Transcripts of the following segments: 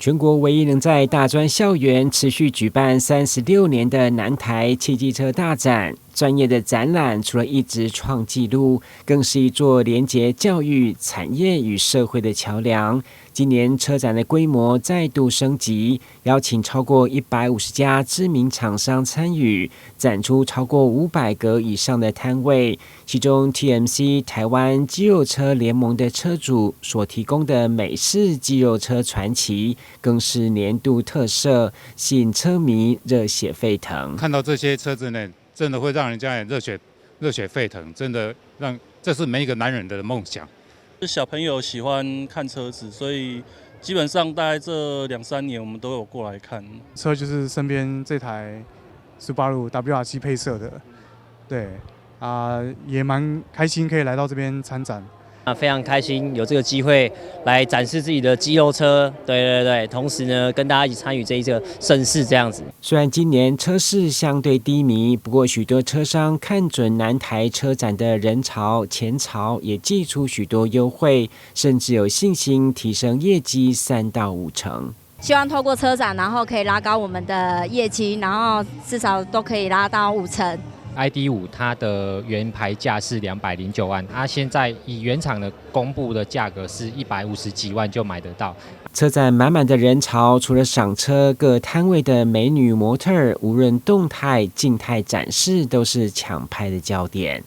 全國唯一能在大專校園持續舉辦36年的南台汽機車大展，專業的展覽除了一直創紀錄，更是一座連接教育、產業與社會的橋梁。今年車展的規模再度升級，邀請超過150家知名廠商參與，展出超過500個以上的攤位。其中，TMC 台灣肌肉車聯盟的車主所提供的美式肌肉車傳奇，更是年度特色，吸引車迷熱血沸騰。看到這些車子呢，真的會讓人家熱血沸騰，真的讓這是每一個男人的夢想。小朋友喜歡看車子，所以基本上大概這兩三年我們都有過來看。車就是身邊這台 Subaru WRC 配色的，對啊，也蠻開心可以來到這邊參展。啊，非常開心有這個機會來展示自己的肌肉車，對對對，同時呢跟大家一起參與這一個盛事這樣子。雖然今年車市相對低迷，不過許多車商看準南台車展的人潮、錢潮，也祭出許多優惠，甚至有信心提升業績3到5成。希望透過車展，然後可以拉高我們的業績，然後至少都可以拉到5成。 ID.5它的原牌價是209萬，它現在以原廠的公布的價格是150幾萬就買得到。車展滿滿的人潮，除了賞車，各攤位的美女模特兒，無論動態、靜態展示，都是搶拍的焦點。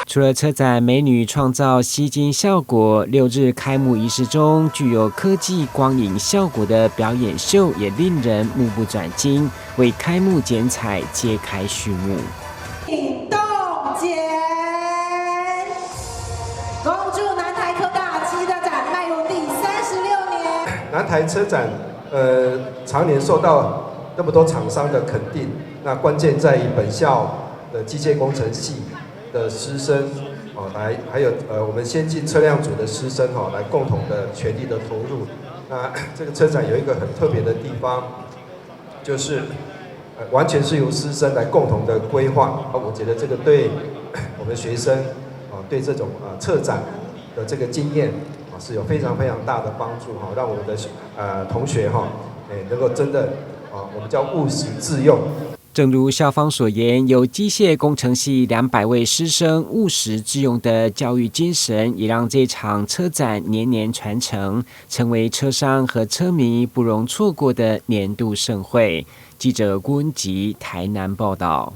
除了車展美女創造吸睛效果，6日開幕儀式中具有科技光影效果的表演秀也令人目不轉睛，為開幕剪彩揭開序幕。動剪，恭祝南台科大汽車展邁入第36年。南台車展，常年受到那麼多廠商的肯定，那關鍵在於本校的機械工程系的師生哦，來還有我們先進車輛組的師生哈，來共同的全力的投入。那這個車展有一個很特別的地方，就是完全是由師生來共同的規劃。我覺得這個對我們學生啊，對這種策展的這個經驗啊，是有非常非常大的幫助哈，讓我們的同學哈，能夠真的啊，我們叫務實致用。正如校方所言，有機械工程系200位師生務實致用的教育精神，也讓這場車展年年傳承，成為車商和車迷不容錯過的年度盛會。記者郭文吉台南報道。